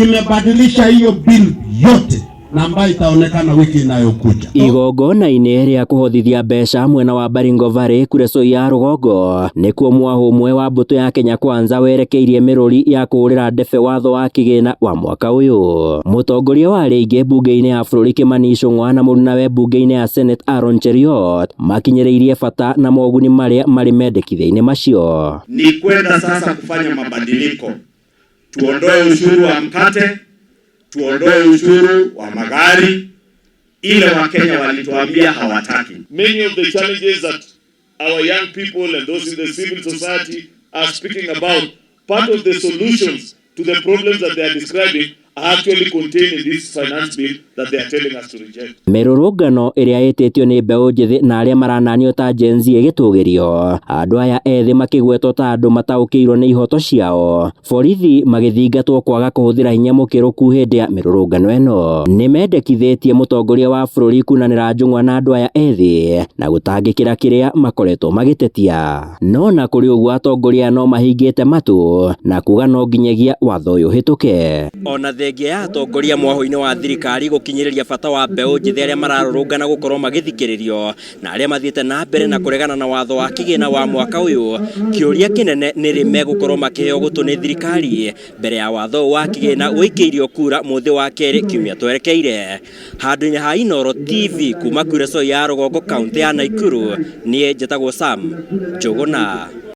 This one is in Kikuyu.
Imebadilisha hiyo bill yote na ambayo itaonekana wiki inayokuja. Igongona-inĩ rĩa kũhothithia mbeca mwena wa Baringo Valley Kuresoi ya rũgongo nĩkuo mwahũ ũmwe wa mbũtũ ya Kenya Kwanza werekeirie mĩrũri ya kũhũrĩra ndebe watho wa kĩgĩna wa mwaka ũyũ. Mũtongoria wa arĩa aingĩ mbunge-inĩ ya bũrũri Kimani Ichung'wa na mũrunawe mbunge-inĩ ya Senate Aaron Cheruiyot makinyĩrĩirie bata na moguni marĩa marĩ mendekithia-inĩ macio. Ni kwenda sasa kufanya mabadiliko, tuondoe ushuru wa mkate, tuondoe ushuru wa magari, ile Wakenya walituambia hawataki. Many of the challenges that our young people and those in the civil society are speaking about, part of the solutions to the problems that they are describing are actually contained in this finance bill that they are telling us to reject. Mĩrũrũngano ĩrĩa ĩtĩtio nĩ mbeũ njĩthĩ na arĩa marananio ta Gen Z ĩgĩtũgĩrio, andũ aya ethĩ makĩgwetwo ta andũ mataũkĩirwo nĩ ihoto ciao, borithi magĩthingatwo kwaga kũhũthĩra hinya mũkĩrũku hĩndĩ ya mĩrũrũngano ĩno. Nĩmendekithĩtie mũtongoria wa bũrũri kunanĩra njũng'wa na andũ aya ethĩ na gũtangĩkĩra kĩrĩa makoretwo magĩtetia. No na kũrĩ ũguo atongoria no mahingĩte matũ na kuga no nginyagia watho ũyũ ũhĩtũke. Ona thengia ya atongoria mwahũ-inĩ wa thirikari gũkinyĩrĩria bata wa mbeũ njĩthĩ arĩa mararũrũngana gũkorwo magĩthikĩrĩrio na arĩa mathiĩte na mbere na kũregana na watho wa kĩgĩna wa mwaka ũyũ, kĩũria kĩnene nĩ rĩ megũkorwo makĩheo gũtũ nĩ thirikari mbere ya watho ũyũ wa kĩgĩna ũikĩirio kura mũthĩ wa kerĩ kiumia twerekeire. Handũ-inĩ ha Inooro TV kuma Kuresoi ya rũgongo kaũntĩ ya Naikuru, niĩ njĩtagwo Sam Njũgũna.